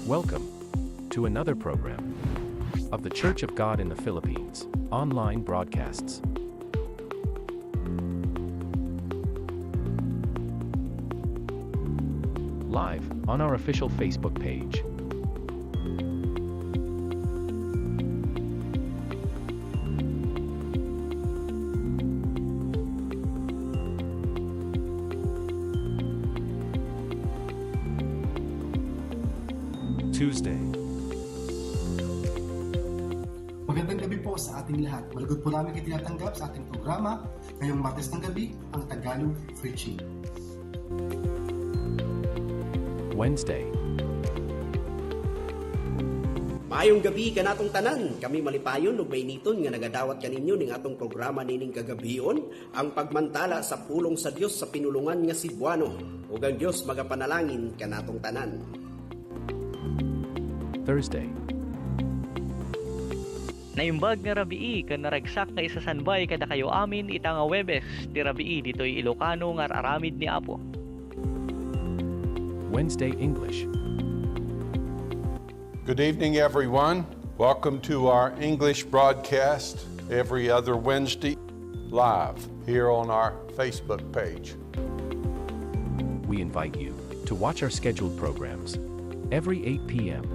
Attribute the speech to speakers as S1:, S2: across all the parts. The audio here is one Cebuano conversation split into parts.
S1: Welcome to another program of the Church of God in the Philippines online broadcasts. Live on our official Facebook page. Tuesday.
S2: Magandang gabi po sa ating lahat. Malugod po namin kayo tinatanggap sa ating programa ngayong Martes ng gabi, ang Tagalog Preaching.
S1: Wednesday.
S3: Maayong gabi kanatong tanan. Kami malipayon ug mainiton nga nagadawat kaninyo ning atong programa nining kagabion, ang pagmantala sa pulong sa Dios sa pinulungan nga Cebuano. Ug ang Dios magapanalangin kanatong tanan.
S1: Thursday.
S4: Naimbag nga rabii ken naragsak nga isasanbay kadakayo amin ita nga Huwebes ti rabii ditoy Ilocano nga aramid ni Apo.
S1: Wednesday English.
S5: Good evening, everyone. Welcome to our English broadcast every other Wednesday, live here on our Facebook page.
S1: We invite you to watch our scheduled programs every 8 p.m.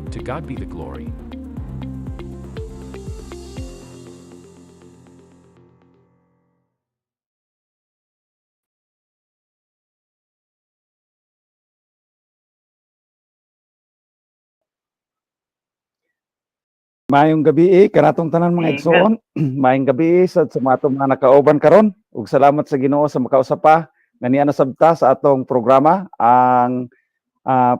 S1: To God be the glory.
S6: Maayong gabi kanatong tanan mga igsoon. Maayong gabi sa mga atong mga nakauban karon ug salamat sa Ginoo sa makausap pa nga niya nasabta sa atong programa, ang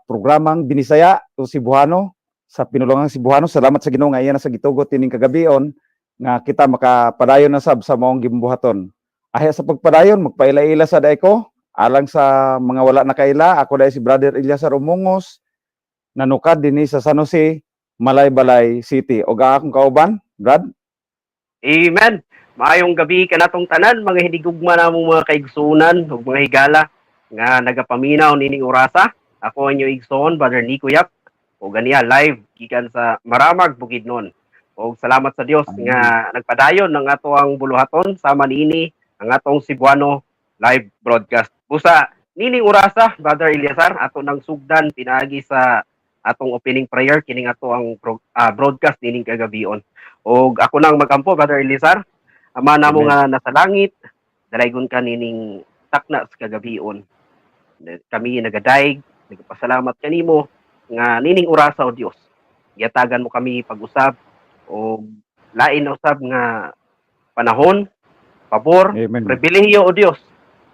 S6: programang Binisaya o Cebuano sa pinulungang Cebuano. Salamat sa Ginoo nga iya na sa gitugot ining kagabion nga kita makapadayon na sab sa maong gimbuhaton. Ahya sa pagpadayon, magpaila-ila sa dai ko alang sa mga wala nakaila. Ako dai si Brother Eliasar Umungos, nanukad dinhi sa San Jose, Malaybalay City. Og ang akong kauban, Brad.
S3: Amen. Maayong gabi kanatong tanan mga hinigugma namong mga kaigsuonan ug mga higala nga nagapaminaw nining orasa. Ako ang inyong igsoon, Brother Nico Yap, ug ganiya live gikan sa Maramag, Bukidnon. Ug salamat sa Dios nga nagpadayon ang ato ang buluhaton sama niini ang atong Cebuano live broadcast. Busa nining orasa, Brother Eliasar, ato nang sugdan pinaagi sa atong opening prayer kining ato ang broadcast nining kagabion. Og ako nang magampo, Brother Elizar. Ama namo
S6: Amen.
S3: nga nasa langit, dalaygon ka nining takna sa kagabion. Kami nagadayeg, nagpasalamat kanimo nga nining orasa, o Dios. Giyatagan mo kami pag-usab og lain na usab nga panahon, pabor,
S6: Amen.
S3: pribilehiyo, o Dios,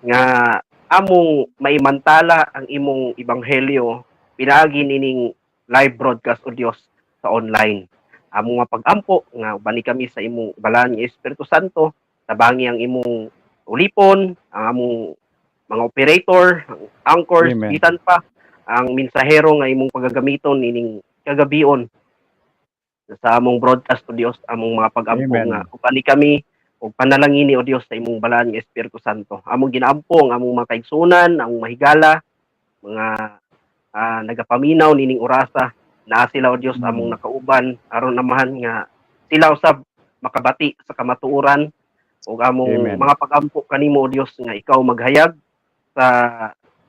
S3: nga among maimantala ang imong ebanghelyo pinaagi nining live broadcast, o Dios, sa online. Among mapagampo nga ubani kami sa imong balaan nga Espiritu Santo, tabangi ang imong ulipon, ang among mga operator, ang anchors,
S6: Amen.
S3: bisan pa ang mensahero nga imong pagagamiton nining kagabion sa among broadcast, o Dios. Among mga pagampo
S6: Amen.
S3: nga ubani kami ug panalangini, o Dios, sa imong balaan nga Espiritu Santo. Among ginaampo ang among mga kaigsunan, ang mahigala, mga nagapaminaw nining orasa, naa sila, o Dios, among nakauban aron namahan nga sila usab makabati sa kamatuoran ug among
S6: Amen.
S3: mga pagampo kanimo, o Dios, nga ikaw maghayag sa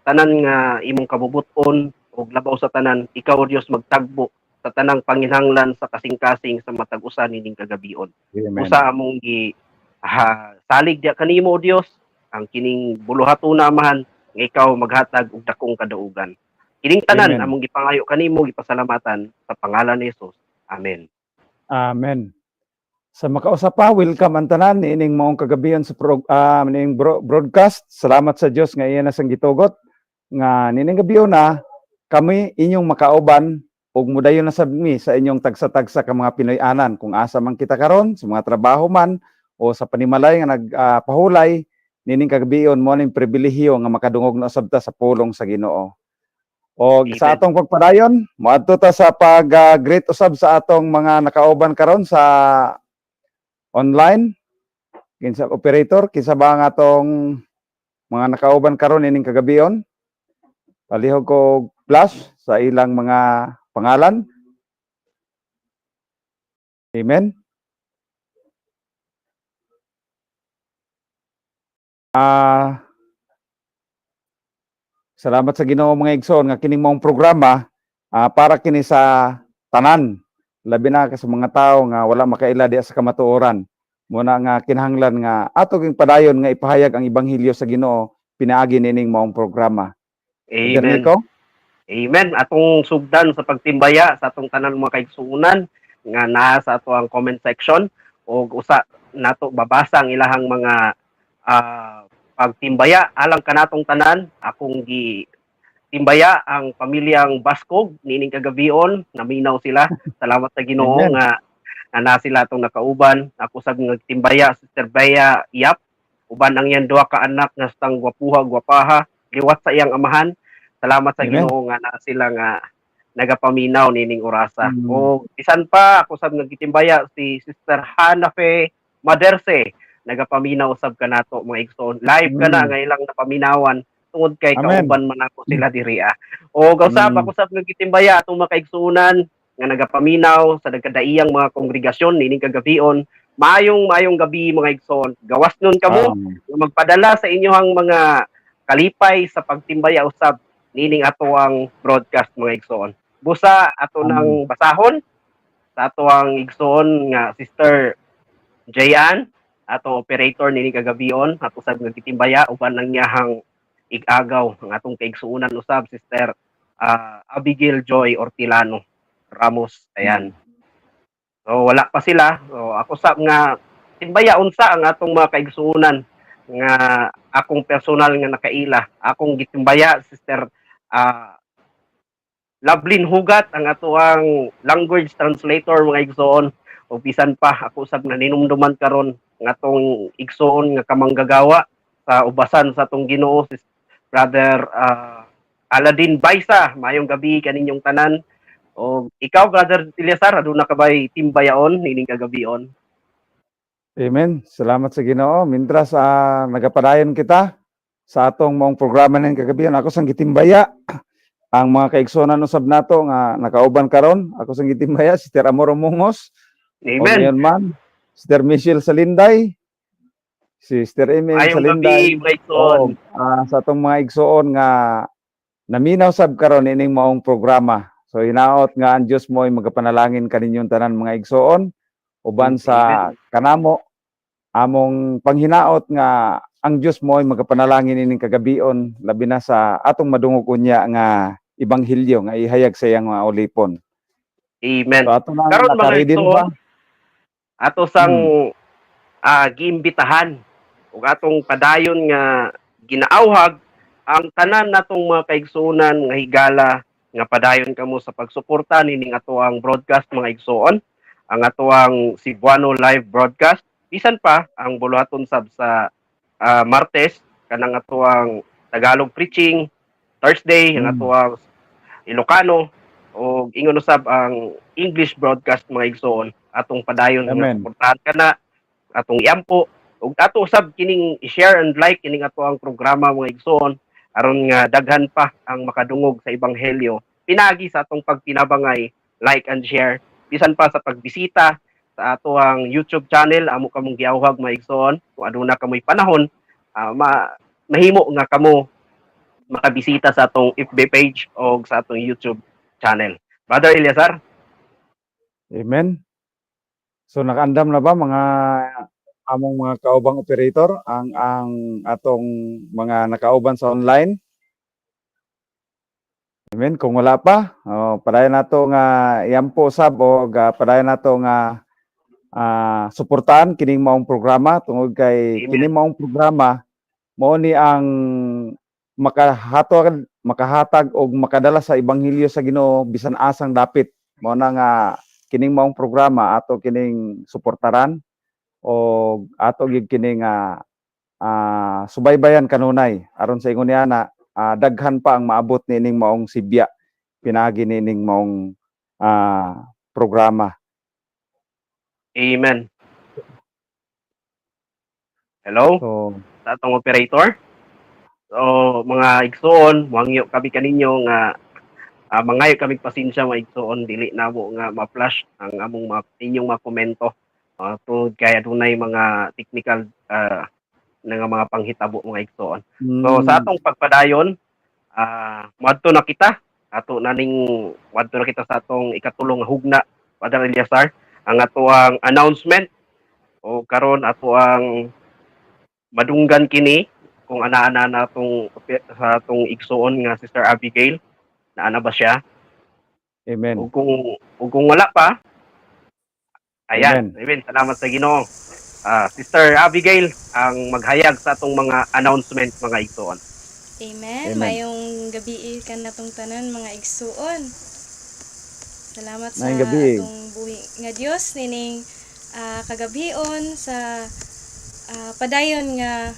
S3: tanan nga imong kabubut-on ug labaw sa tanan, ikaw, o Dios, magtagbo sa tanang panginhanglan sa kasing-kasing sa matag usa nining kagabion.
S6: Amen.
S3: Usa among gi salig diya kanimo, o Dios, ang kining buluhaton, Amahan, nga ikaw maghatag og dakong kadaugan. Kining tanan
S6: Amen.
S3: among gipangayo kanimo, gipasalamatan sa pangalan ni Jesus. Amen.
S6: Amen. Sa makausap pa, welcome ang tanan niining maong kagabion sa niining broadcast. Salamat sa Dios nga iya na sang gitugot nga niining gabion na kami inyong makauban ug mudayon na sab mi sa inyong tagsa-tagsa ka mga Pinoy-anan kung asa man kita karon sa mga trabaho man o sa panimalay nga nagpahulay niining kagabion mo ning pribilehiyo nga makadungog na usab ta sa pulong sa Ginoo. O sa
S3: Amen.
S6: atong pagpadayon, moadto ta sa pag greet usab sa atong mga nakauban karon sa online. Kinsa, operator, kinsa ba ang atong mga nakauban karon ining kagabion? Palihog ko og flash sa ilang mga pangalan. Amen. Salamat sa Ginoo, mga igsoon, nga kining maong programa para kini sa tanan, labi na ka sa mga tao nga wala makaila diha sa kamatuoran. Muna nga kinahanglan nga ato ging padayon nga ipahayag ang ebanghelyo sa Ginoo pinaagi nining maong programa. Brother
S3: Amen.
S6: Nico?
S3: Amen. Atong sugdan sa pagtimbaya sa atong tanan mga kaigsuonan nga naa sa ato ang comment section og usa nato babasa ang ilahang mga pagtimbaya alang kanatong tanan. Akong gi timbaya ang pamilyang Baskog nining kagabion. Naminaw sila. Salamat sa Ginoo
S6: Amen.
S3: nga nga na sila atong nakauban. Ako sab nagtimbaya Sister Bea Yap uban ang iyang duha ka anak nga stang gwapuha gwapaha liwat sa iyang amahan. Salamat sa
S6: Amen.
S3: Ginoo nga naa sila nga nagapaminaw nining orasa. O bisan pa, ako sab nagitimbaya si Sister Hanafe Maderse, nagapaminaw sab kanato, mga igsoon. Live ka na nga ilang napaminawan tungod kay
S6: Amen.
S3: kauban man ako sila diri ah. O gausab ako sab nagitimbaya atong mga kaigsuonan nga nagapaminaw sa nagkadaiyang mga kongregasyon nining kagabion. Maayong maayong gabi, mga igsoon. Gawas nun kamo nga magpadala sa inyohang mga kalipay sa pagtimbaya usab nining ato ang broadcast, mga igsoon. Busa ato nang basahon sa ato ang igsoon nga Sister Jayan, atong operator nining kagabion, ato sab nga gitimbaya uban ang iyahang igagaw, ang atong kaigsuonan usab, Sister Abigail Joy Ortilano Ramos. Ayan. So wala pa sila. So ako sab nga timbaya unsa ang atong mga kaigsuonan nga akong personal nga nakaila. Akong gitimbaya Sister Lovelyn Hugat, ang atoang language translator, mga igsoon. O bisan pa, ako sab na ninumduman karon ng atong igsoon nga kamanggagawa sa ubasan sa atong Ginoo, si Brother Aladin Baisa. Maayong gabi kaninyong tanan. O ikaw, Brother Eliasar, aduna ka bay timbayaon nining kagabion?
S6: Amen. Salamat sa Ginoo. Mintras nagapadayon kita sa atong maong programa ning kagabi, ako sang gitimbaya ang mga kaigsuonan usab nato nga nakauban karon. Ako sang gitimbaya Sister Amor Mungos. O
S3: Amen.
S6: ngayon man, Sister Michelle Salinday, Sister MM
S3: Maayong
S6: Salinday.
S3: gabi, mga igsoon.
S6: Oo, sa atong mga igsoon nga naminaw sab karon ining maong programa. So hinaot nga ang Dios mo ay magapanalangin kaninyong tanan, mga igsoon, uban sa kanamo among panghinaot nga ang Dios mo ay magapanalangin ining kagabion, labi na sa atong madungog unya nga ebanghelyo nga ihayag sa iyang mga ulipon.
S3: Amen.
S6: So ato na
S3: Karon, mga
S6: naka-ready na ba?
S3: igsoon, ato sang giimbitahan ug atong padayon nga ginaawhag ang tanan natong mga kaigsuonan nga higala nga padayon kamo sa pagsuporta nining ato ang broadcast, mga igsoon, ang ato ang Cebuano live broadcast, bisan pa ang buluhaton sab sa Martes kanang ato ang Tagalog preaching, Thursday ang ato ang Ilocano, o ingon usab ang English broadcast, mga igsoon. Atong padayon nga
S6: Amen.
S3: suportahan kana, atong iampo ug ato usab kining i-share and like kining ato ang programa, mga igsoon, aron nga daghan pa ang makadungog sa ebanghelyo pinaagi sa atong pagtinabangay, like and share, bisan pa sa pagbisita sa ato ang YouTube channel. Amo kamong giawhag, mga igsoon, kung aduna kamoy panahon, mahimo nga kamo makabisita sa atong FB page o sa atong YouTube channel. Brother Eliasar.
S6: Amen. So nakaandam na ba mga among mga kaubang operator ang atong mga nakauban sa online? Amen. Kung wala pa, oh, padayon nato nga iampo usab o padayon nato nga suportahan kining maong programa tungod kay
S3: Amen.
S6: kining maong programa mao ni ang makahatag makahatag og makadala sa ebanghelyo sa Ginoo bisan asang dapit. Mao na nga kining maong programa ato kining suportaran o ato gyud kining subaybayan kanunay aron sa ingon niana. daghan pa ang maabot niining maong sibya pinaagi niining maong programa.
S3: Amen. Hello
S6: So
S3: sa atong operator. So mga igsoon, muhangyo kami kaninyo nga mangayo kami pasensya, mga igsoon, dili namo nga ma-flash ang among mga inyong mga komento tungod kay adunay mga technical nga mga panghitabo, mga igsoon. So sa atong pagpadayon, moadto na kita ato na ning moadto na kita sa atong ikatulong nga hugna, Father Eliasar, ang ato ang announcement o karon ato ang madunggan kini kung ana-ana na atong sa atong igsoon nga Sister Abigail. Naana ba siya?
S6: Amen.
S3: Ug kung wala pa, ayan.
S6: Amen.
S3: Amen. Salamat sa Ginoo. Sister Abigail ang maghayag sa atong mga announcement, mga igsoon.
S7: Amen.
S6: Amen.
S7: Maayong gabi kanatong tanan, mga igsuon. Salamat sa
S6: Maayong gabi.
S7: Atong buhi nga Dios nining kagabion sa padayon nga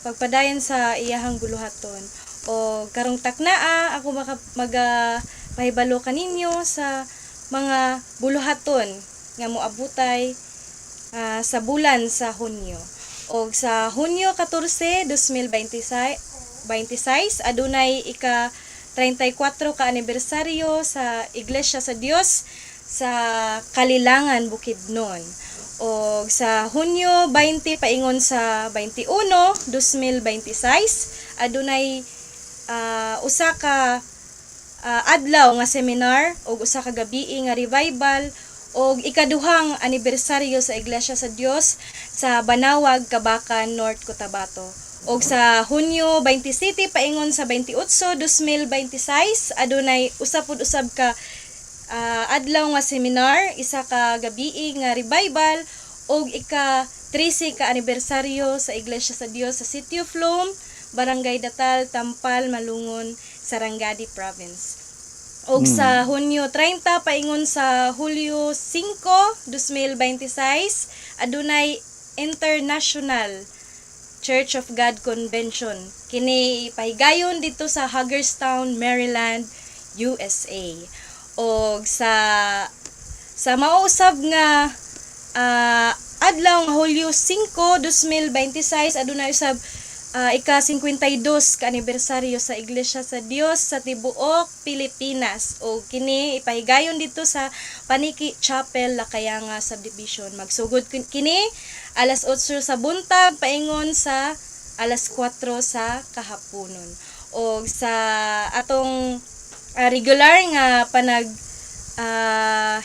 S7: pagpadayon sa iyahang buluhaton. O karong taknaa ako maka, maga pahibalo kaninyo sa mga buluhaton nga moabutay sa bulan sa Hunyo. Og sa Hunyo 14, 2026 26, adunay ika 34 ka anibersaryo sa Iglesia sa Dios sa Kalilangan, Bukidnon. Og sa Hunyo 20 paingon sa 21, 2026, adunay usa ka adlaw nga seminar og usa ka gabii nga revival og ikaduhang anibersaryo sa Iglesia sa Dios sa Banawag, Kabakan, North Cotabato. Og sa Hunyo 27 paingon sa 28, 2026, adunay usa pud usab ka adlaw nga seminar, isa ka gabii nga revival og ika 13 ka anibersaryo sa Iglesia sa Dios sa City of Loam, Barangay Datal, Tampal, Malungon, Sarangani Province. Og sa Hunyo 30 paingon sa Hulyo 5, 2026, adunay International Church of God Convention. Kini pahigayon dito sa Hagerstown, Maryland, USA. Og sa mausab nga adlaw nga Hulyo 5, 2026, adunay usab ika 52 ka anibersaryo sa Iglesia sa Dios sa tibuok Pilipinas. O kini ipahigayon dito sa Paniki Chapel, Lakayanga Subdivision. Magsugod kini alas 8 sa buntag paingon sa alas 4 sa kahaponon. Og sa atong regular nga panag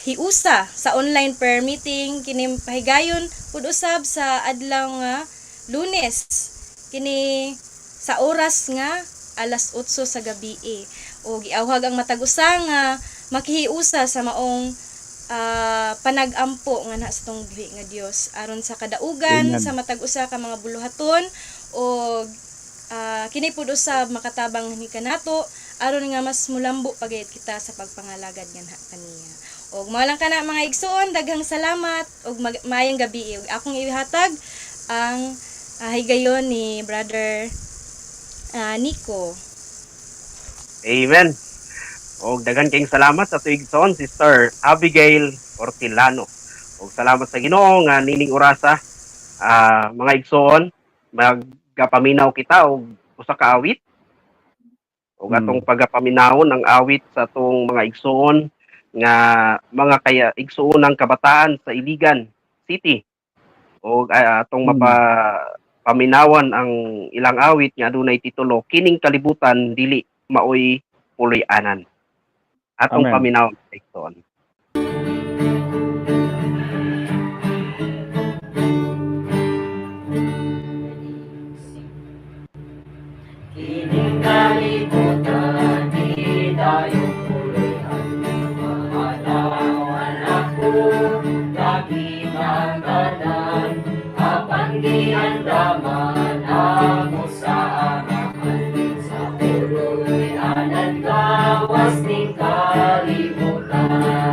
S7: hiusa sa online prayer meeting, kini pahigayon pud usab sa adlaw nga Lunes kini sa oras nga alas 8 sa gabi. O giawhag ang matag usa nga makihiusa sa maong panag-ampo nga na sa tong buhi nga Dios aron sa kadaugan
S6: Amen.
S7: sa matag usa ka mga buluhaton og kini pud usab makatabang ni kanato aron nga mas mulambo pagayod kita sa pagpangalagad nganha kaniya. Og mao lang kana, mga igsuon, daghang salamat ug maayong gabi. Ug akong ihatag ang higayon ni Brother Nico.
S3: Amen. Og daghan kayong salamat sa tuigsoon, Sister Abigail Ortilano. Og salamat sa Ginoo nga nining orasa, mga igsoon, magpaminaw kita og usa ka awit. Og atong pagapaminawon ang awit sa atong mga igsoon nga mga kaya igsoonang kabataan sa Iligan City. Og atong mapa paminawan ang ilang awit nga adunay titulo "Kining Kalibutan Dili Maoy Puloy-anan." Atong
S6: Amen.
S3: paminawon, igsoon.
S8: Kining kalibutan, di tayo puloy-an. Mga tao, anak ko, nakita tanan, apan giandaman amo sa Amahan. Sa puloy-anan gawas ning kalibutan.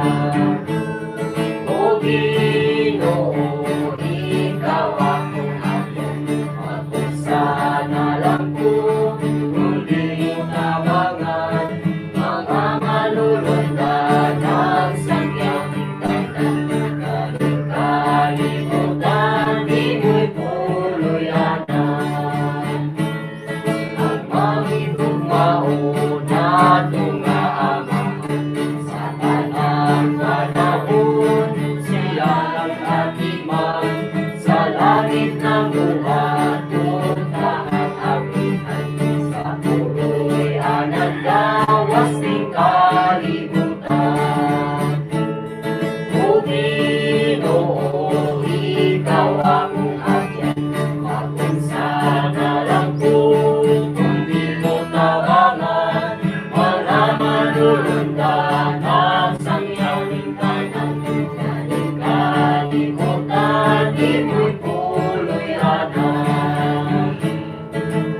S8: Ang panahon, siya ang atiman, sa langit ng buhaton, ang agihan, sa tuloy ang gawas ng kalibutan. O Ginoo, ikaw akong agyan, magunsa na lang ko, kundi mo tabangan, mga manulundan ang sangyaw ning tanan, galing kalibutan, di mo'y puloy anan.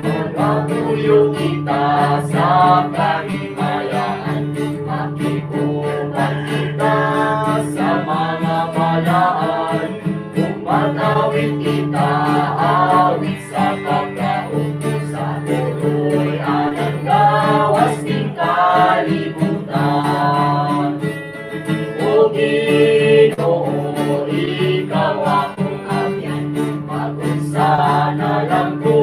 S8: Magatuyo kita sa kahimayaan, makiuban kita sa mga balaan, kung mag-awit kita, awit sa pagkaon, sa tuloy ang gawas ng kalibutan. O Ginoo, ikaw akong agyan, magunsa na lang ko,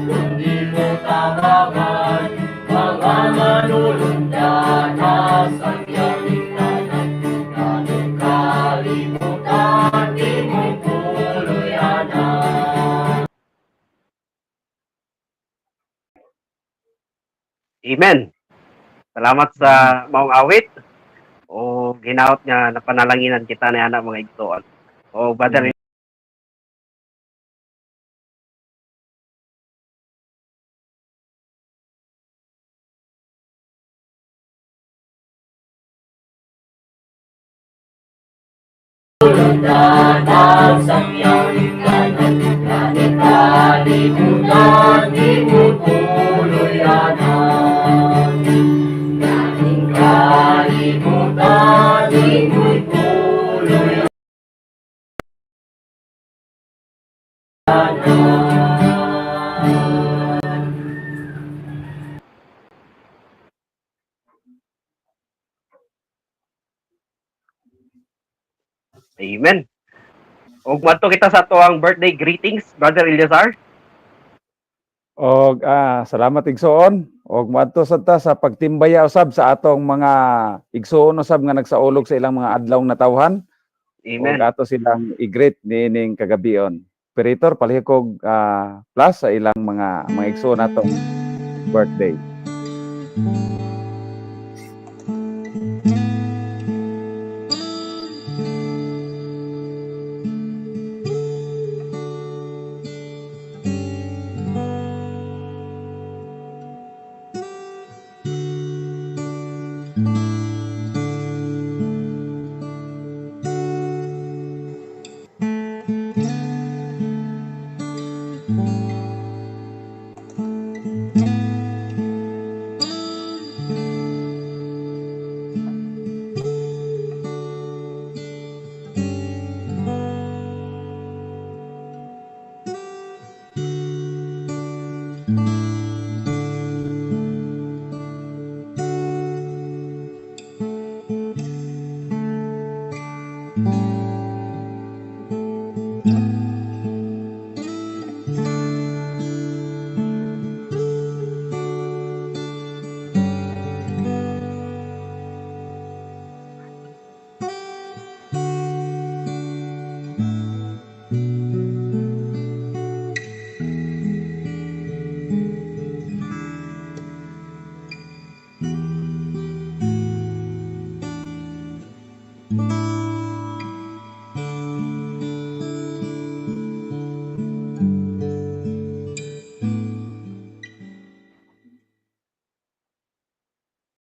S8: kundi mo tabangan, mga manulundan ang sangyaw ning tanan, ganong kalibutan, di mo'y puloy anan.
S3: Amen. Salamat sa maong awit o ginaot nga napanalanginan kita ni anak mga igsoon. O Brother
S8: Manulundan ang sangyaw ning tanan, ganing kalibutan, di mo'y puloy anan. Ganing kalibutan, di mo'y puloy anan.
S3: Amen. Og madto kita sa atoang birthday greetings, Brother Eleazar.
S6: Og salamat igsoon. Og moadto sad ta sa pagtimbaya usab sa atong mga igsoon usab nga nagsaulog sa ilang mga adlaw natawhan.
S3: Amen.
S6: Og ato silang i-greet niining kagabion. Operator, palihog kog plus sa ilang mga igsoon atong birthday.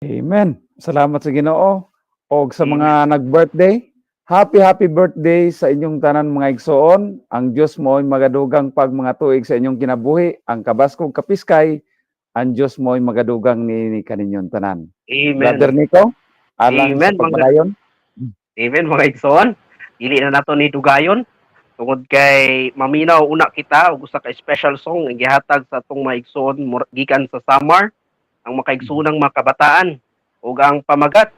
S6: Amen. Salamat sa Ginoo. Og sa mga nag-birthday, happy happy birthday sa inyong tanan mga igsoon. Ang Dios mo ay magadugang pag mga tuig sa inyong kinabuhi. Ang kabaskog kapiskay, ang Dios mo ay magadugang ni kaninyong tanan.
S3: Amen.
S6: Brother Nico, alang
S3: Amen,
S6: sa pagpadayon.
S3: Amen mga igsoon. Dili na nato ni dugayon tungod kay maminaw una kita og usa ka special song ang gihatag sa atong mga igsoon gikan sa Samar, ang makaigsoonang mga kabataan ug ang pamagat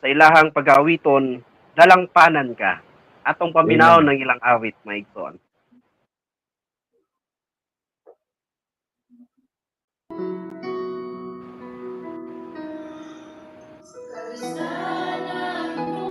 S3: sa ilahang pag-awiton, Dalangpanan Ka. Atong paminawon ng ilang awit mga igsoon.
S7: Sa kalusugan.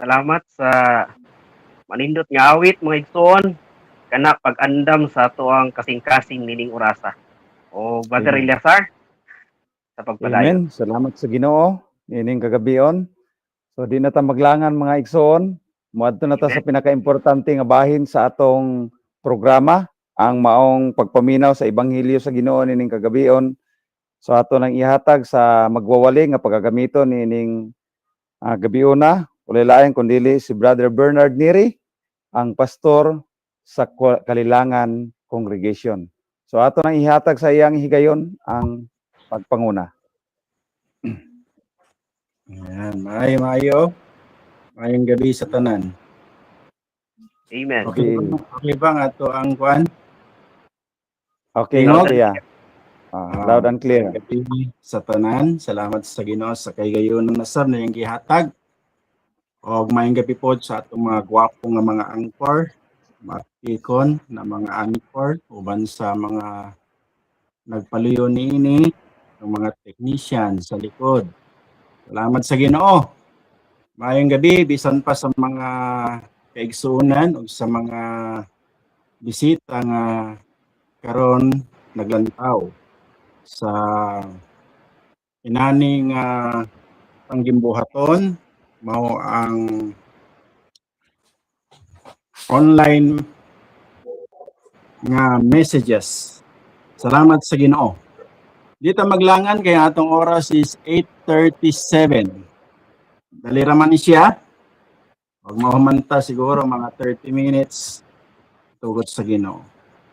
S3: Salamat sa manindot nga awit, mga igsoon, kana pag-andam sa atoang kasing-kasing nining orasa. O Brother
S6: Amen.
S3: Eleazar, sa pagpadayon.
S6: Amen. Salamat sa Ginoo niining kagabion. So di na ta maglangan, mga igsoon. Moadto na ta sa pinakaimportante nga bahin sa atong programa, ang maong pagpaminaw sa ebanghelyo sa Ginoo niining kagabion. So ato nang ihatag sa magwawali nga pagagamiton niining gabiuna. Walay lain kundili si Brother Bernard Neri, ang pastor sa Kalilangan Congregation. So ato nang ihatag sa iyang higayon ang pagpanguna.
S9: Ayan, maayo maayo. Maayong gabi sa tanan.
S3: Amen.
S9: Okay, ba, okay ba nga to ang kwan?
S6: Okay,
S9: Tingog?
S6: okay. Ah. Loud and clear.
S9: Gabi sa tanan. Salamat sa Ginoo sa kay gayon ng nasab na iyang gihatag. Og maayong gabi pod sa atong mga gwapo nga mga anchor, mga ikon na mga anchor uban sa mga nagpaluyo niini, ang mga technician sa likod. Salamat sa Ginoo. Maayong gabi bisan pa sa mga kaigsuonan ug sa mga bisita nga karon naglantaw sa inani nga panggimbuhaton, mao ang online nga messages. Salamat sa Ginoo. Dito maglangan kay atong oras is 8:37. Dali ra man ni siya. Wag mahumanta siguro mga 30 minutes, tugot sa Ginoo.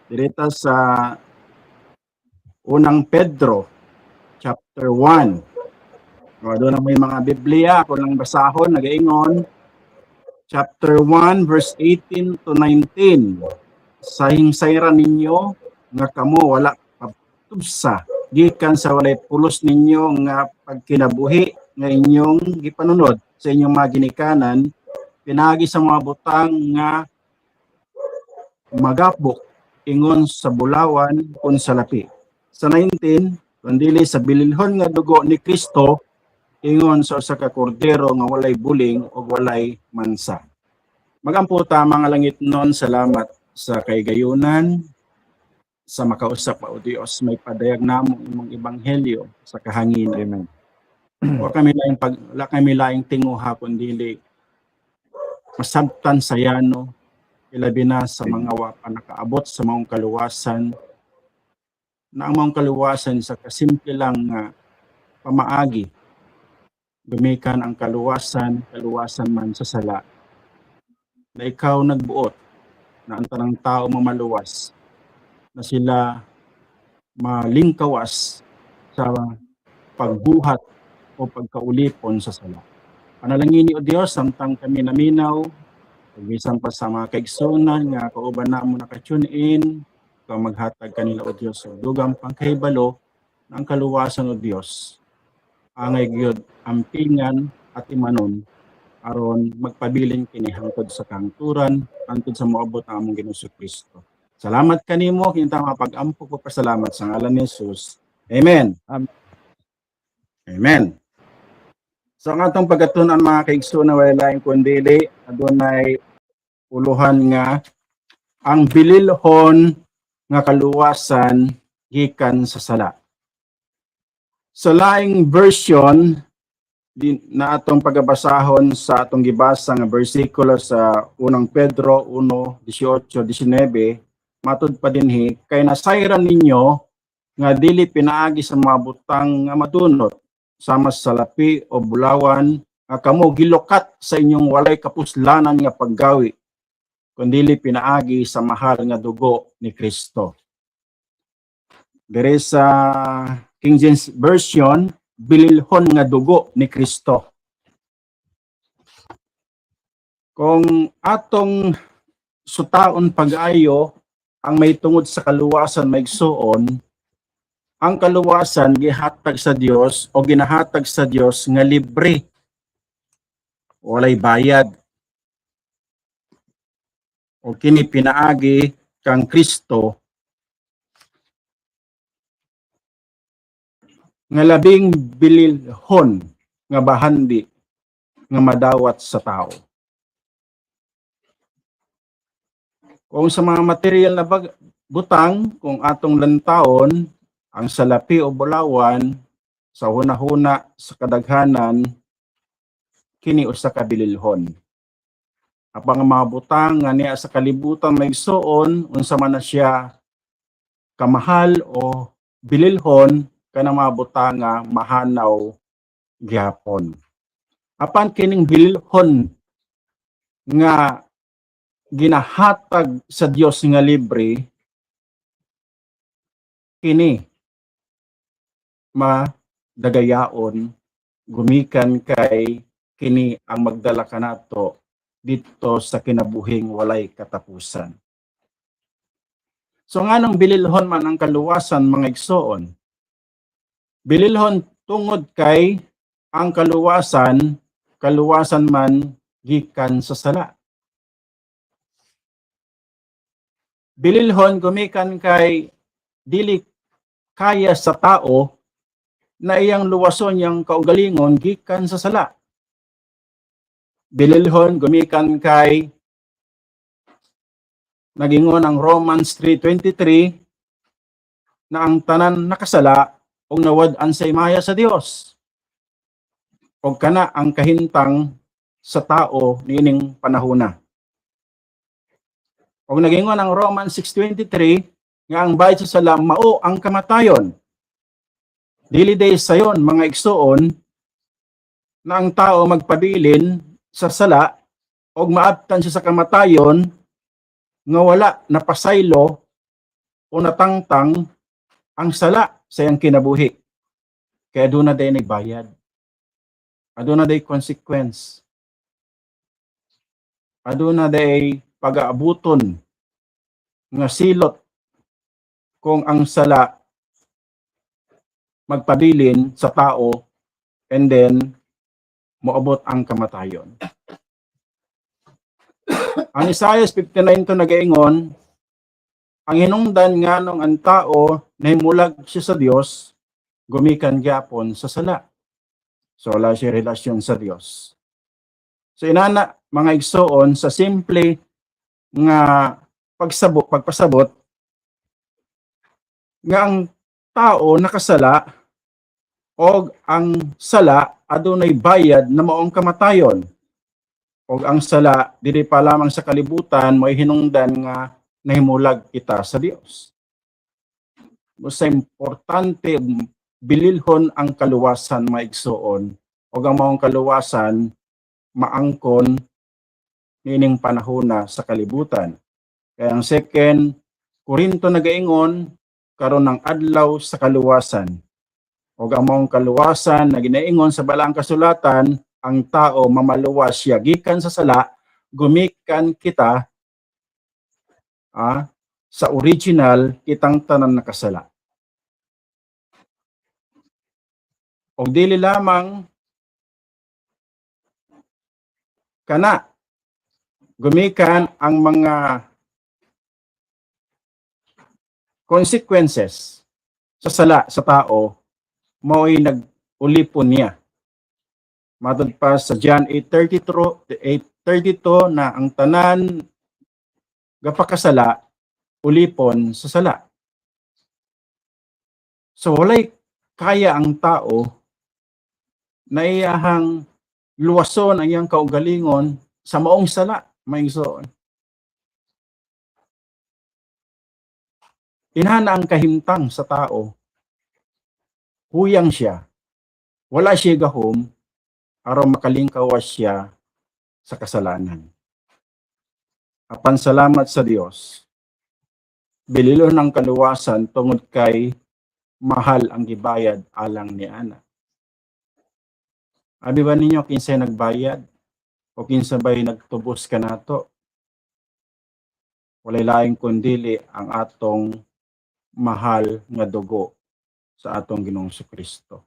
S9: Direta sa Unang Pedro chapter 1. O, doon na may mga Biblia, ako lang basahon, nagaingon. Chapter 1, verse 18 to 19. Sahingsayra ninyo nga kamo wala patubsa gikan sa walay pulos ninyo nga pagkinabuhi nga inyong gipanunod sa inyong mga ginikanan pinaagi sa mga butang nga magapok ingon sa bulawan kon sa lapi. Sa 19, kundili sa bililhon nga dugo ni Kristo ingon sa usa ka kordero nga walay buling o walay mansa. Magampo ta, mga langit nun, salamat sa kaigayunan sa makausap pa o Dios, may padayag namo imong ebanghelyo sa kahanginan.
S6: Amen.
S9: Wala kami laing tinguha kundili masabtan sa yano, ilabi na sa mga wa pa nakaabot sa maong kaluwasan, na ang maong kaluwasan sa kasimple lang nga pamaagi gumikan ang kaluwasan, kaluwasan man sa sala, na ikaw nagbuot na ang tanang tao mamaluwas, na sila malingkawas sa pagbuhat o pagkaulipon sa sala. Panalangini o Dios samtang kami naminaw, pagbisan pa sa mga kaigsunan nga kauban namo naka-tune in, ikaw maghatag kanila o Dios og dugang pangkahibalo na ang kaluwasan o Dios angay gyud ampingan at imanon aron magpabilin kini hangtod sa kahangturan, hangtod sa moabot ang among Ginoong Kristo. Salamat kanimo kinta mapag-ampo ko pasalamat sa ngalan ni Jesus. Amen.
S6: Amen.
S9: Amen. So ang atong pagkatun-an, mga kaigsoon na walay laing kundili, adunay uluhan nga ang bililhon nga kaluwasan gikan sa sala. Sa laing version din, na atong pagabasahon sa atong gibasa nga bersikulo sa Unang Pedro 1:18 19, matud pa dinhi, kay nasayran ninyo nga dili pinaagi sa mga butang nga madunot sama sa lapi o bulawan nga kamo gilukat sa inyong walay kapuslanan nga paggawi, kundili pinaagi sa mahal nga dugo ni Kristo. Dire sa King James Version, bililhon nga dugo ni Kristo. Kung atong sutaon pag-ayo ang may tungod sa kaluwasan, maigsuon, ang kaluwasan gihatag sa Dios o ginahatag sa Dios nga libre. Walay bayad. O kini pinaagi kang Kristo nga labing bililhon nga bahandi nga madawat sa tao. Kung sa mga material na butang, kung atong lantawon, ang salapi o bulawan, sa hunahuna sa kadaghanan, kini usa ka bililhon. Apang ang mga butang nga niya sa kalibutan, mga igsoon, unsa man na siya kamahal o bililhon, kanang mga butang nga mahanaw gihapon. Apan kining bililhon nga ginahatag sa Dios nga libre, kini madagayaon gumikan kay kini ang magdala kanato dito sa kinabuhing walay katapusan. So nganong bililhon man ang kaluwasan, mga igsoon? Bililhon tungod kay ang kaluwasan, kaluwasan man gikan sa sala. Bililhon gumikan kay dili kaya sa tao na iyang luwason yang kaugalingon gikan sa sala. Bililhon gumikan kay nagingon ang Romans 3:23 na ang tanan nakasala ug nawad-an sa himaya sa Dios. Og kana ang kahintang sa tao niining panahona. Og nagingon ang Romans 6:23 nga ang bayad sa sala mao ang kamatayon. Dili day sayon, mga igsoon, na ang tao magpabilin sa sala og maabtan siya sa kamatayon nga wala napasaylo o natangtang ang sala sa iyang kinabuhi. Kaya doon na day nagbayad. Aduna day consequence. Aduna day pag-aabuton nga silot kung ang sala magpabilin sa tao and then moabot ang kamatayon. Ang Isaiah 59 to nagaingon, ang hinungdan nganong ang tao nahimulag siya sa Dios gumikan gyapon sa sala. So wala siya relasyon sa Dios. So inana, mga igsoon, sa simple nga pagsabot, pagpasabot nga ang tao nakasala og ang sala adunay bayad na maong kamatayon. Og ang sala dili pa lamang sa kalibutan, may hinungdan nga nahimulag kita sa Dios. Basta importante, bililhon ang kaluwasan, mga igsoon, og ang maong kaluwasan maangkon niining panahona sa kalibutan. Kaya ang Second Corinto nagaingon, karon ang adlaw sa kaluwasan. Og ang maong kaluwasan na ginaingon sa Balaang Kasulatan, ang tao mamaluwas siya gikan sa sala gumikan kita sa original kitang tanan nakasala. Og dili lamang kana, gumikan ang mga consequences sa sala sa tao, mao'y nag-ulipon niya. Matod pa sa John 8:32, 8:32 na ang tanan gapakasala ulipon sa sala. So walay kaya ang tao na iyahang luwason ang iyang kaugalingon sa maong sala, mga igsoon. Inana ang kahimtang sa tao. Huyang siya. Wala siya gahom aron makalingkawas siya sa kasalanan. Apan salamat sa Dios. Bililon ang kaluwasan tungod kay mahal ang gibayad alang ni ana. Abi ba ninyo kinsay nagbayad o kinsa bay nagtubos kanato? Walay laing kundili ang atong mahal nga dugo sa atong Ginoong Kristo.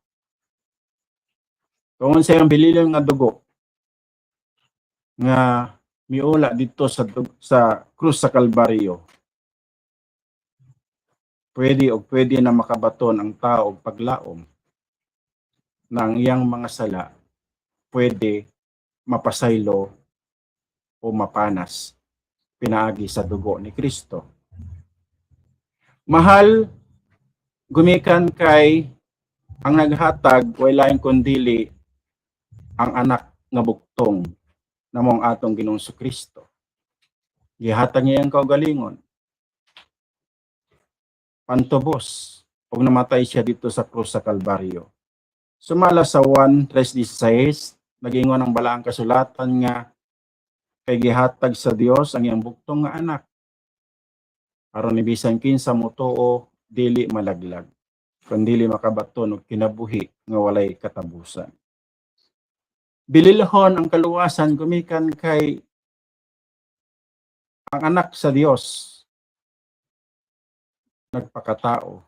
S9: Tungod sa iyang bililon nga dugo nga miula dito sa krus sa Kalbaryo, pwede o pwede na makabaton ang tao og paglaom na ang iyang mga sala pwede mapasaylo o mapanas Pinaagi sa dugo ni Kristo. Mahal gumikan kay ang naghatag way lain kundili ang anak nga buktong namong atong Ginoong Kristo. Gihatag niya ang kaugalingon. Pantubos ug namatay siya dito sa krus sa Kalbaryo. Sumala sa 1:3-16, nagingon ang balaang kasulatan nga kay gihatag sa Dios ang iyang buktong nga anak aron ni bisan kinsa motuo dili malaglag kun dili makabaton og kinabuhi nga walay katapusan. Bililhon ang kaluwasan gumikan kay ang anak sa Dios nagpakatao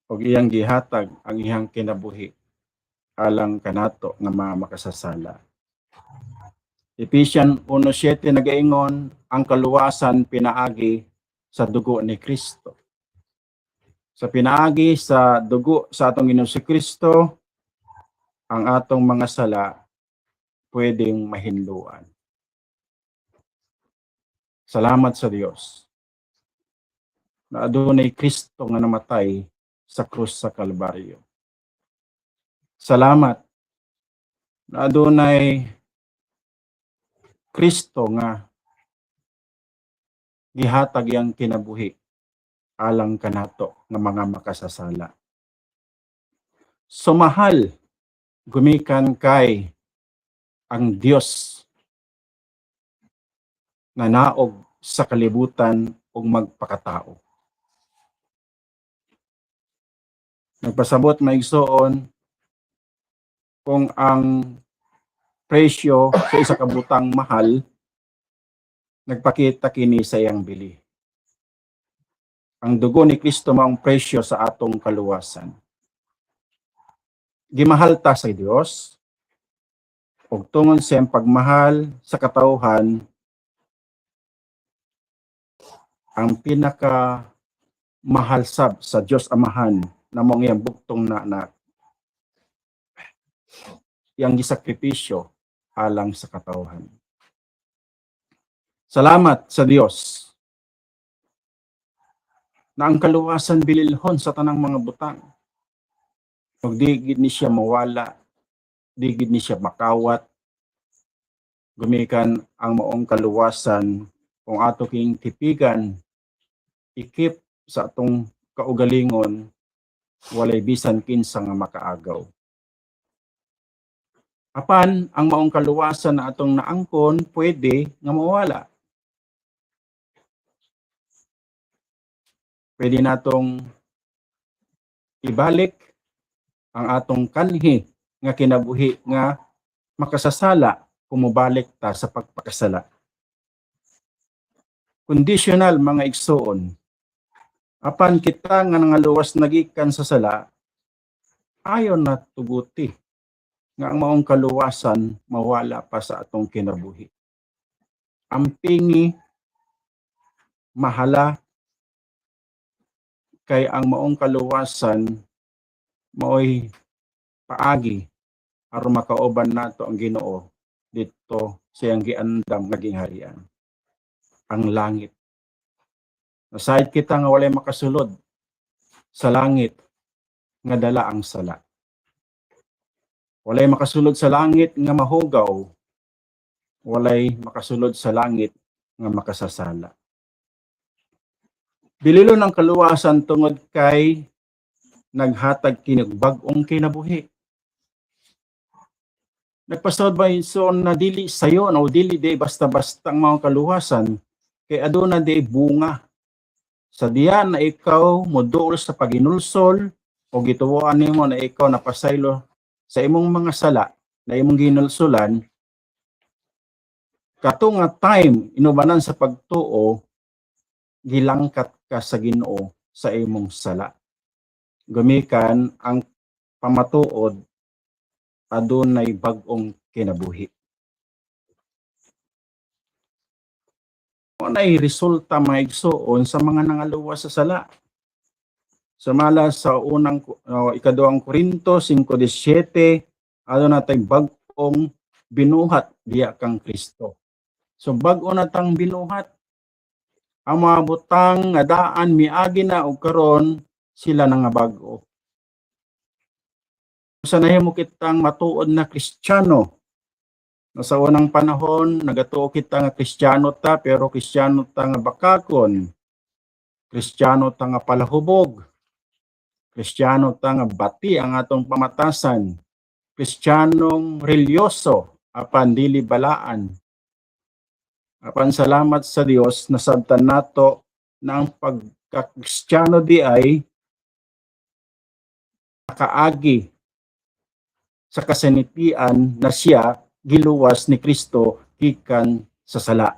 S9: ug iyang gihatag ang iyang kinabuhi alang kanato nga mga makasasala. Ephesians 1:7 nagaingon ang kaluwasan pinaagi sa dugo ni Kristo. Sa pinaagi sa dugo sa atong Ginoong si Kristo, ang atong mga sala pwedeng mahinluan. Salamat sa Dios na adunay Kristo nga namatay sa krus sa Kalbaryo. Salamat na adunay Kristo nga gihatag iyang kinabuhi alang kanato nga mga makasasala. Sumahal gumikan kay ang Dios nga naog sa kalibutan ug magpakatao. Nagpasabot, maigsoon, kung ang presyo sa isa ka butang mahal, nagpakita kini sa iyang bili. Ang dugo ni Kristo maong presyo sa atong kaluwasan. Gimahal ta sa Dios ug tungod sa iyang pagmahal sa katawhan, ang pinaka mahal sab sa Dios Amahan na mao ang iyang buktong na anak, iyang gisakripisyo alang sa katawhan. Salamat sa Dios na ang kaluwasan bililhon sa tanang mga butang. Ug di gid ni siya mawala, di gid ni siya makawat. Gumikan ang maong kaluwasan kung ato king tipigan, ikip sa atong kaugalingon, walay bisan kinsa nga makaagaw. Apan ang maong kaluwasan na atong naangkon pwede nga mawala. Pwede natong ibalik ang atong kanhi nga kinabuhi nga makasasala kung mobalik ta sa pagpakasala. Conditional, mga igsoon. Apan kita nga nangaluwas nagikan sa sala, ayon na tuguti nga ang maong kaluwasan mawala pa sa atong kinabuhi. Ang pingi mahala kay ang maong kaluwasan maoy paagi aron makauban nato ang Ginoo didto sa iyang giandam nga gingharian, ang langit. Nasayod kita nga walay makasulod sa langit nga dala ang sala. Walay makasulod sa langit nga mahugaw. Walay makasulod sa langit nga makasasala. Bililon ang kaluwasan tungod kay naghatag kini og bag-ong kinabuhi. Nagpasod ba so na dili sayo o dili di basta-basta ang mga kaluwasan kay aduna di bunga sa diya na ikaw moduol sa paginulsol o gituoan nimo na ikaw napasaylo sa imong mga sala na imong ginulsulan, kato nga time inubanan sa pagtuo, gilangkat ka sa Ginoo sa imong sala gumikan ang pamatuod adunay bag-ong kinabuhi. Mao nay resulta, mga igsoon, sa mga nangaluwas sa sala. Sumala sa unang ikaduhang Korinto 5:17, aduna tay bag-ong binuhat diya kang Kristo. So bag-o na tang binuhat. Ang mga butang nga daan miagi na og karon sila na nga bag-o. Sa nahimo kitang matuod na Kristiyano. Na sa unang panahon nagatuo kita nga Kristiyano ta, pero Kristiyano ta nga bakakon. Kristiyano ta nga palahubog. Kristiyano ta nga bati ang atong pamatasan. Kristiyanong relyoso apan dili balaan. Apan salamat sa Dios, nasabtan nato na ang pagkakristiyano di ay nakaagi sa kasanitian na siya giluwas ni Kristo gikan sa sala.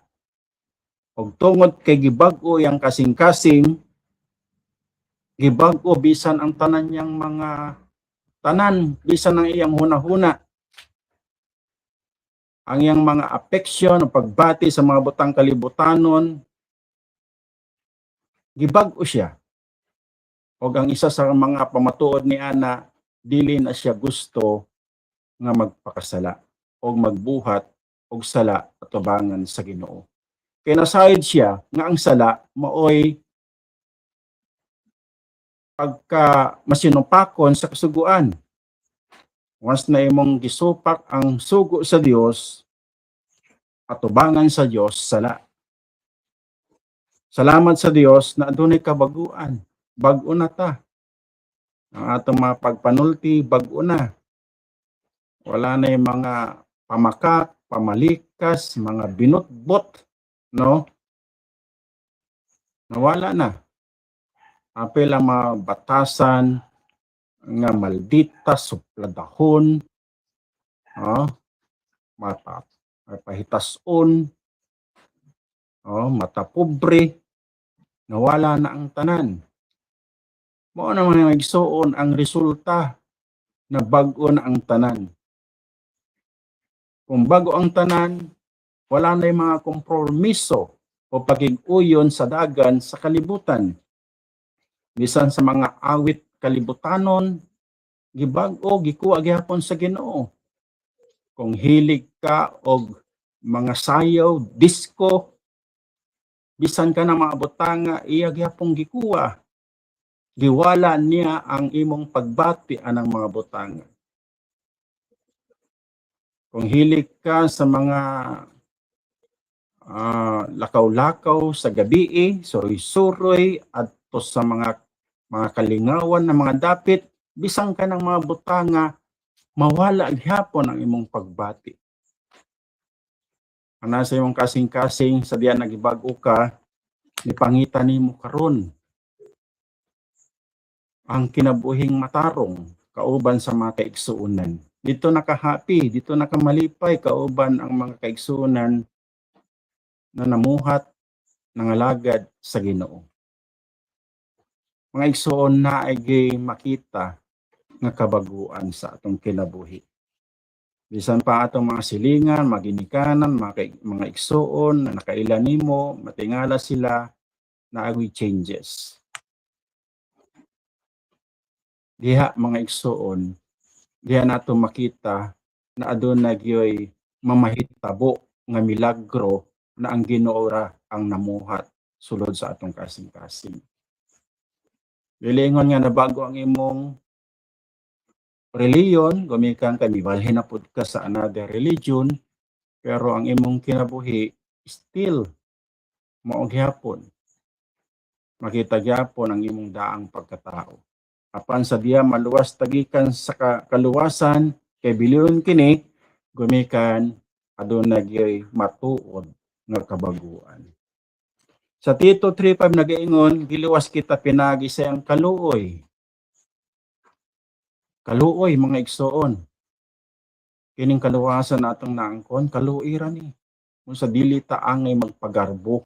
S9: Og tungod kay gibag-o yang kasing-kasing, gibag-o bisan ang tanan niyang mga tanan, bisan ang iyang hunahuna, ang iyang mga affection, ang pagbati sa mga butang kalibutanon, gibag-o siya. Og ang isa sa mga pamatuod ni ana, dili na siya gusto nga magpakasala o magbuhat og sala atubangan sa Ginoo. Kay nasayod siya nga ang sala maoy pagka masinupakon sa kasuguan. Once na imong gisupak ang sugo sa Dios, atubangan sa Dios, sala. Salamat sa Dios na adunay kabaguan. Bag-o na ta. Ang atong mga pagpanulti, bag-o na. Wala na yung mga pamakak, pamalikas, mga binutbot, no? Nawala na. Apil ang mga batasan nga maldita, supladahon, oh, mata, pahitason, oh, mata pobre, nawala na ang tanan. Mao na, mga igsuon, ang resulta na bag-o na ang tanan. Kung bago ang tanan, wala na yung mga kompromiso o pagig-uyon sa dagan sa kalibutan. Bisan sa mga awit kalibutanon, gibag-o, gikuha gihapon sa Ginoo. Kung hilig ka og mga sayaw, disco, bisan ka na mga butanga, iya gihapon gikuha. Giwala niya ang imong pagbati anang mga butanga. Kung hilig ka sa mga lakaw-lakaw sa gabi, suroy-suroy, adto sa mga kalingawan na mga dapit, bisan ka ng mga butanga, mawala gihapon ang imong pagbati. Ang nasa imong kasing-kasing sa diya nagibag-o ka, nipangita nimo karon ang kinabuhing matarong kauban sa mga kaigsuonan. Dito naka-happy, dito nakamalipay kauban ang mga kaigsuonan na namuhat, nangalagad sa Ginoo. Mga igsuon, na ay makita nga kabaguan sa atong kinabuhi. Bisan pa atong mga silingan, maginikanan, mga igsuon na nakaila nimo, matingala sila na agoy changes. Diha, mga igsuon, diha nato makita na aduna gyoy mamahitabo nga milagro na ang Ginoo ra ang namuhat sulod sa atong kasing-kasing. Dili ingon nga nabago ang imong reliyon, gumikan ka, mibalhin na pud ka sa another religion, pero ang imong kinabuhi still mao gihapon. Makita gyapon ang imong daang pagkatao. Apan sa diya maluwas ta gikan sa kaluwasan kay bililhon kini, gumikan aduna gyoy matuod nga kabaguan. Sa Tito 3:5 nagaingon, giluwas kita pinagi sa iyang kaluoy. Kaluoy, mga igsoon. Kining kaluwasan natong naangkon, kaluoy ra ni. Kung sa dili ta angay magpagarbo.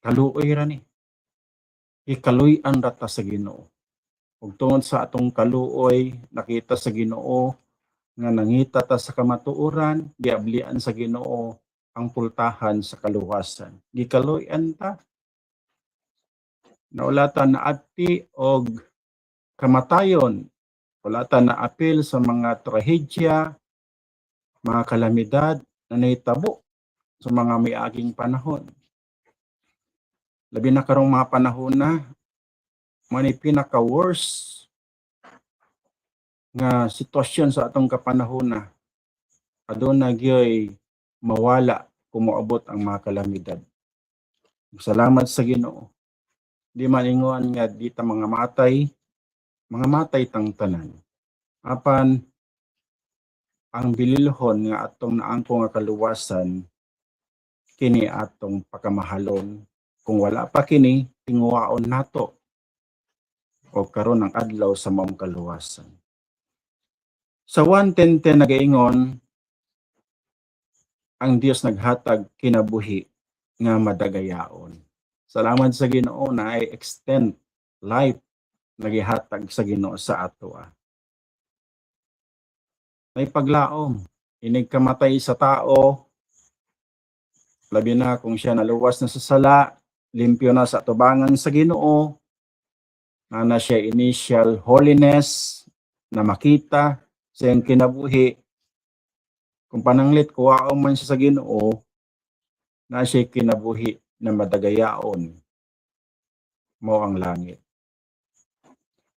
S9: Kaluoy ra ni. Ikaluy-an ra ta sa Ginoo. Ug tungod sa atong kaluoy, nakita sa Ginoo nga nangita ta sa kamatuoran, giablian sa Ginoo ang pultahan sa kaluwasan. Gikaluy-an ta. Nawala ta na ati og kamatayon. Wala ta na apil sa mga trahedya, mga kalamidad. na nahitabo sa mga miaging panahon. Labi na karong mga panahon na mao ni pinaka worst nga sitwasyon sa atong kapanahon na aduna gyoy mawala kung moabot ang mga kalamidad. Salamat sa Ginoo. Di man ingon nga di ta mga matay, mga matay tang tanan. Apan ang bililhon nga atong naangko nga kaluwasan, kini atong pakamahalon. Kung wala pa kini, tinguwaon nato o karon ang adlaw sa maong kaluwasan. Sa 1:10:10 nagaingon ang Dios naghatag kinabuhi nga madagayaon. Salamat sa Ginoo na ay extend life nagihatag sa Ginoo sa ato. May paglaom, inig kamatay sa tao, labi na kung siya naluwas na sa sala, limpyo na sa atubangan sa Ginoo, na siya initial holiness na makita sa iyang kinabuhi. Kung pananglit kuwaon man siya sa Ginoo, na siya kinabuhi na madagayaon, mao ang langit.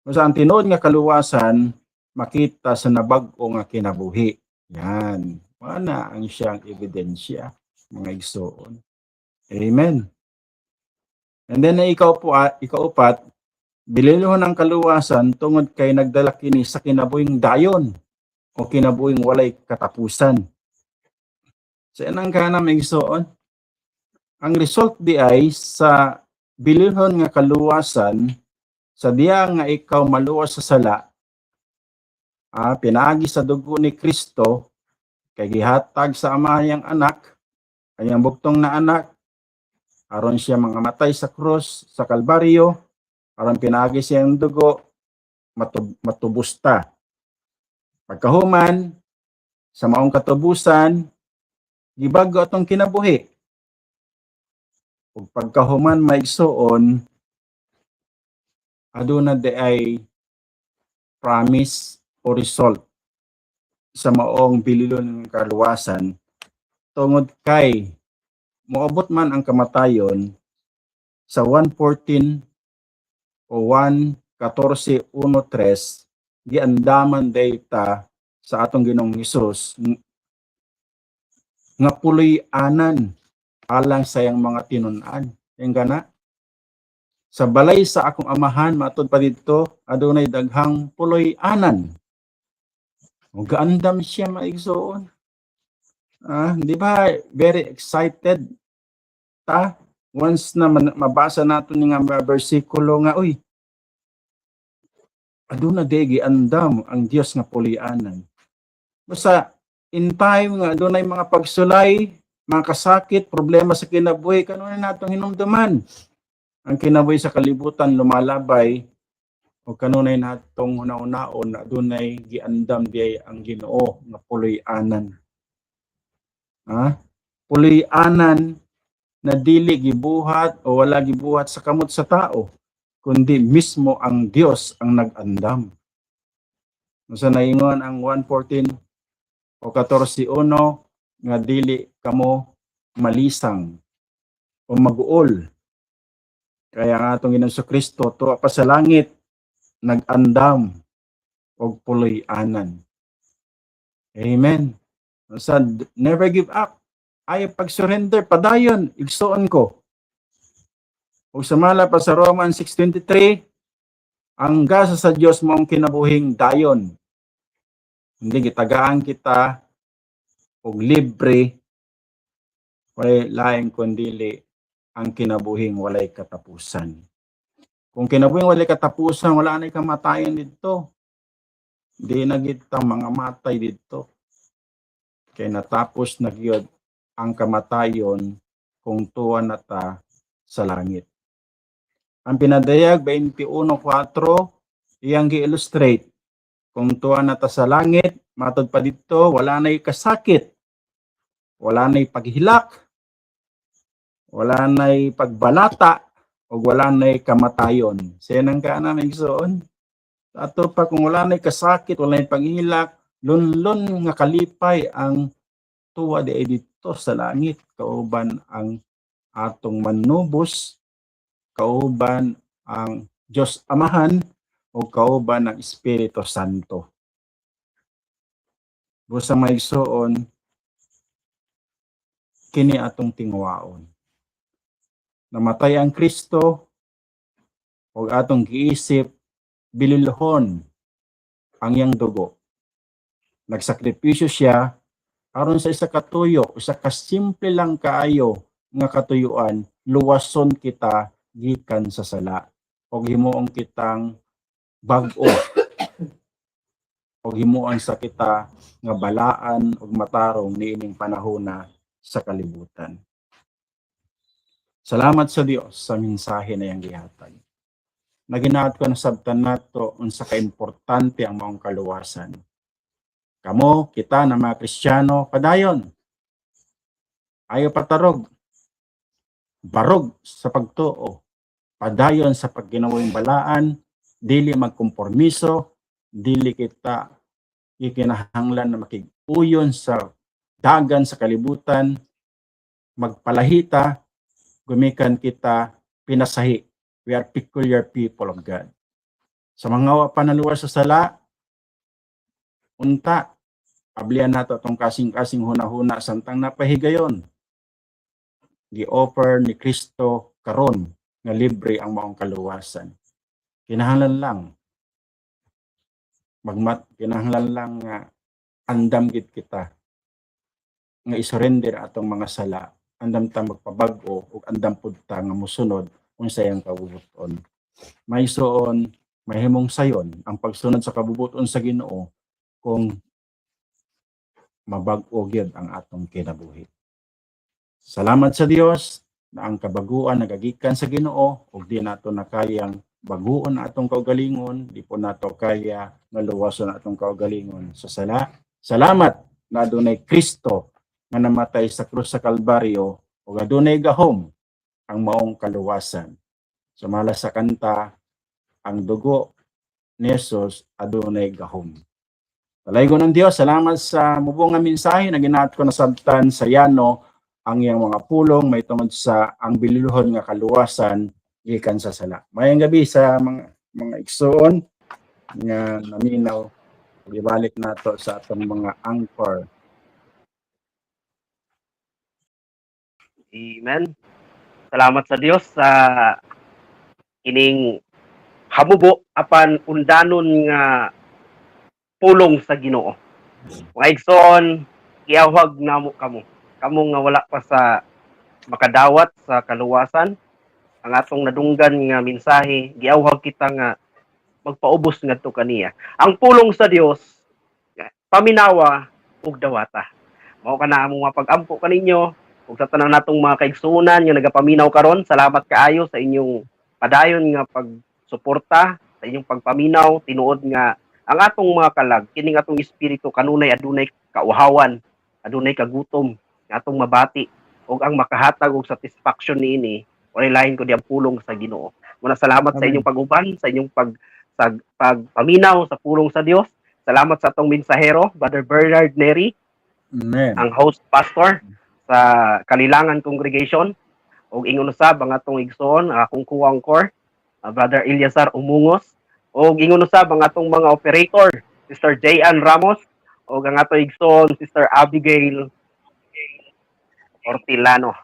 S9: Basta ang tinuod nga kaluwasan makita sa nabag-o nga kinabuhi. Yan. Mana ang siyang ebidensya, mga igsoon. Amen. And then ikaw po, ikaupat, bililhon ang kaluwasan tungod kay nagdala kini sa kinabuhing dayon o kinabuhing walay katapusan. Sa inang kana, mga igsoon, ang result di ay sa bililhon nga kaluwasan, sa diya nga ikaw maluwas sa sala, pinaagi sa dugo ni Kristo, kay gihatag sa Amahang anak, kanyang bugtong na anak, aron siya mga matay sa krus, sa Kalbaryo, aron pinaagi siyang dugo, matubos ta. Pagkahuman, sa maong katubusan, gibago atong kinabuhi. Ug pagkahuman, maigsuon, aduna di ay promise o result sa maong bililon ng kaluwasan tungod kay moabot man ang kamatayon. Sa 1:14 o 1:14:13, giandaman data sa atong Ginoong Hesus nga puloy-anan alang sa iyang mga tinun-an. Yung gana sa balay sa akong Amahan, matud pa didto, adunay daghang puloy-anan. O gaandam siya, maigsoon. Di ba very excited ta once na mabasa nato ni nga mga bersikulo nga uy, aduna di giandam ang Dios nga puloy-anan? Basta in time nga adunay mga pagsulay, mga kasakit, problema sa kinabuhi, kanunay natong hinumduman ang kinabuhi sa kalibutan lumalabay o kanunay natong hunahunaon na adunay giandam di ang Ginoo nga puloy-anan. Ha? Puloy-anan na dili gibuhat o wala gibuhat sa kamot sa tao, kundi mismo ang Dios ang nag-andam. Sa naingon ang 1:14 o 14:1 nga dili kamo malisang o maguol. Kaya nga atong Ginoong Kristo tuwa pa sa langit nag-andam og puloy-anan. Amen. Sa never give up. Ay pag-surrender, padayon, igsuon ko. O sumala pa sa Romans 6:23, ang gasa sa Dios mo ang kinabuhing dayon. Hindi gitagaan kita og libre, walay laing kundili ang kinabuhing walay katapusan. Kung kinabuhing walay katapusan, wala na kamatayan didto. Di na kita mga matay didto. Kay natapos na gyud ang kamatayon kung tuwa na ta sa langit. Ang Pinadayag 21:4 iyang gi-illustrate. Kung tuwa na ta sa langit, matod pa didto, wala na'y kasakit, wala na'y paghilak, wala na'y pagbalata, o wala na'y kamatayon. Siya nang ka na igsoon. Ato pa kung wala na'y kasakit, wala na'y paghilak, lunlun nga kalipay ang Tuwa di didto sa langit kauban ang atong manubos, kauban ang Dios Amahan o kauban ang Espiritu Santo. Busa, mga igsoon, kini atong tinguhaon. Namatay ang Kristo ug atong giisip bililhon ang iyang dugo. Nagsakripisyo siya aron sa isa ka tuyo, usa ka simple lang kaayo nga katuyuan, luwason kita gikan sa sala ug himuong kitang bag-o ug himuon sa kita nga balaan ug matarong niining panahona sa kalibutan. Salamat sa Dios sa mensahe na iyang gihatag. Naginaat ko na sabtan nato unsa ka importante ang maong kaluwasan. Kamo, kita na mga Kristiyano, padayon. Ayaw patarog. Barog sa pagtuo. Padayon sa pagginawing balaan, dili magkompormiso, dili kita ikinahanglan na makig-uyon sa dagan sa kalibutan, magpalahita, gumikan kita pinasahi. We are peculiar people of God. Sa mga wa pa naluwas sa sala, unta, ablian nato atong kasing-kasing hunahuna samtang napahigayon. Gi-offer ni Kristo karon nga libre ang maong kaluwasan. Kinahanglan lang magmat kinahanglan lang nga andam gid kita nga isurrender atong mga sala, andam ta magpabag-o ug andam pud ta nga mosunod unsa iyang kabubuton. Mga igsoon, mahimong sayon ang pagsunod sa kabubuton sa Ginoo kung mabag-o gyud ang atong kinabuhi. Salamat sa Dios na ang kabaguan nagagikan sa Ginoo ug di nato nakayang baguon ang atong kaugalingon, di po nato kaya nga luwason ang atong kaugalingon sa sala. Salamat na adunay Kristo nga namatay sa krus sa Kalbaryo ug adunay gahom ang maong kaluwasan. Sumala sa kanta, "Ang dugo ni Jesus adunay gahom." Dalaygon ng Dios, salamat sa mubong nga mensahe na ginaat ko nasabtan sa Yano ang iyang mga pulong may tungod sa ang bililhon nga kaluwasan gikan sa sala. Mayong gabi sa mga igsoon nga naminaw. Ibalik nato sa atong mga anchor.
S3: Amen. Salamat sa Dios sa ining hamubo apan undanon nga pulong sa Ginoo. Mga igsoon, giawhag namo kamo. Kamo nga wala pa sa makadawat sa kaluwasan, ang atong nadunggan nga mensahe, giawhag kita nga magpaubos ngadto kaniya. Ang pulong sa Dios, paminawa ug dawata. Mao kana among mapag-ampo kaninyo ug sa tanan natong mga kaigsuonan nga nagapaminaw karon, salamat kaayo sa inyong padayon nga pagsuporta, sa inyong pagpaminaw. Tinuod nga ang atong mga kalag, kining atong espiritu kanunay adunay kauhawan, adunay kagutom nga atong mabati, ug ang makahatag og satisfaction niini walay lain kundi ang pulong sa Ginoo. Muna salamat sa
S6: Amen.
S3: inyong pag-uban, sa inyong pagpaminaw sa pulong sa Dios. Salamat sa atong mensahero, Brother Bernard Neri,
S9: Amen.
S3: ang host pastor sa Kalilangan Congregation, ug ingon usab ang atong igsoon, ang akong co-anchor, Brother Eliazar Umungos, ug ingon usab ang atong mga operator, Sister Jayan Ramos ug ang atong igsoon, Sister Abigail Ortilano.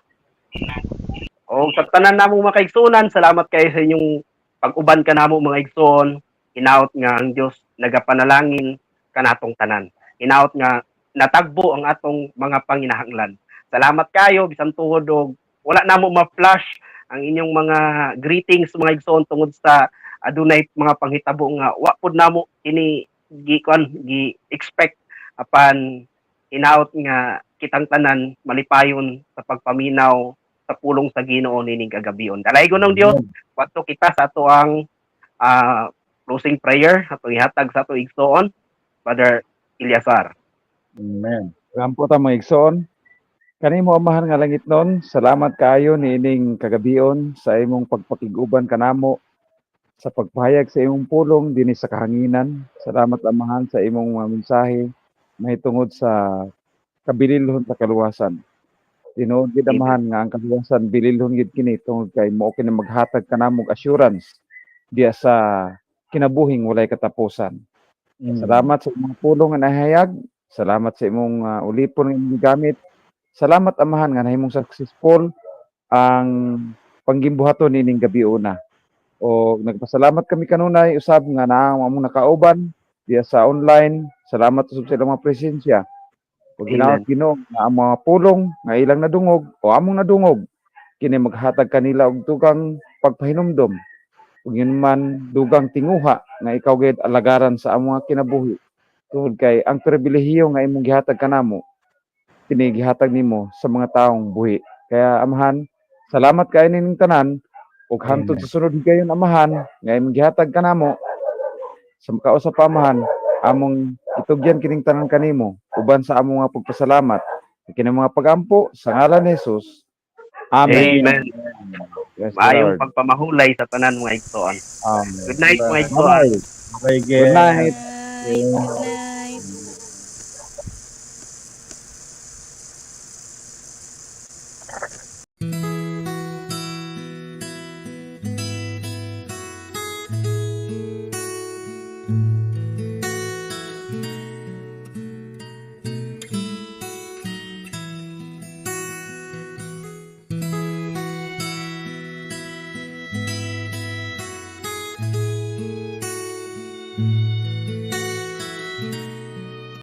S3: Og sa tanan namong mga kaigsuonan, salamat kayo sa inyong pag-uban kanamo, mga igsoon. Hinaot nga ang Dios nagapanalangin kanatong tanan. Hinaot nga natagbo ang atong mga panginahanglan. Salamat kayo bisan tuhod og wala namo ma-flash ang inyong mga greetings, mga igsoon, tungod sa adunay mga panghitabo nga wa pud namo kini gi kuan gi expect, apan hinaot nga kitang tanan malipayon sa pagpaminaw sa pulong sa Ginoo nining kagabion. Dalaygon ng Dios, wadto kita sa ato ang closing prayer atong ihatag sa ato igsoon, Brother Eliasar.
S9: Amen.
S6: Rampo ta, mga igsoon. Kanimo, Amahan nga langitnon, salamat kaayo niining kagabion sa imong pagpakig-uban kanamo sa pagpahayag sa imong pulong dinhi sa kahanginan. Salamat, Amahan, sa imong mga mensahe mahitungod sa Kabililhon sa kaluwasan. Tinuod gid, Amahan, nga ang kaluwasan bililhon gid kini tungod kay mao kini maghatag kanamo og assurance diya sa kinabuhing walay katapusan. Salamat sa imong pulong nga nahayag. Salamat sa imong ulipon nga imong gigamit. Salamat, Amahan, nga nahimong successful ang panggimbuhaton nining gabi una. O nagpasalamat kami kanunay usab nga naa ang among nakauban diya sa online. Salamat usab sa ilang mga presensya. Ug hinaot, Ginoo, nga ang mga pulong nga ilang nadungog o among nadungog kini maghatag kanila og dugang pagpahinumdom ug yun man dugang tinguha nga ikaw gid alagaran sa among mga kinabuhi tungod kay ang pribilehiyo nga imong gihatag kanamo kini gihatag nimo sa mga taong buhi. Kaya, Amahan, salamat kaayo nining tanan ug hantod sa sunod higayon, Amahan, nga imong gihatag kanamo sa makausap pa. Amahan, among itugyan kining tanan kanimo uban sa among mga pagpasalamat kini mga pagampo sa ngalan ni Jesus. Amen.
S3: Amen.
S6: Yes,
S3: Maayong
S6: Lord.
S3: pagpamahulay sa tanan, mga igsoon.
S6: Amen.
S3: Good night, mga igsoon.
S6: Bye.
S9: Bye,
S6: Good night.
S7: Good night.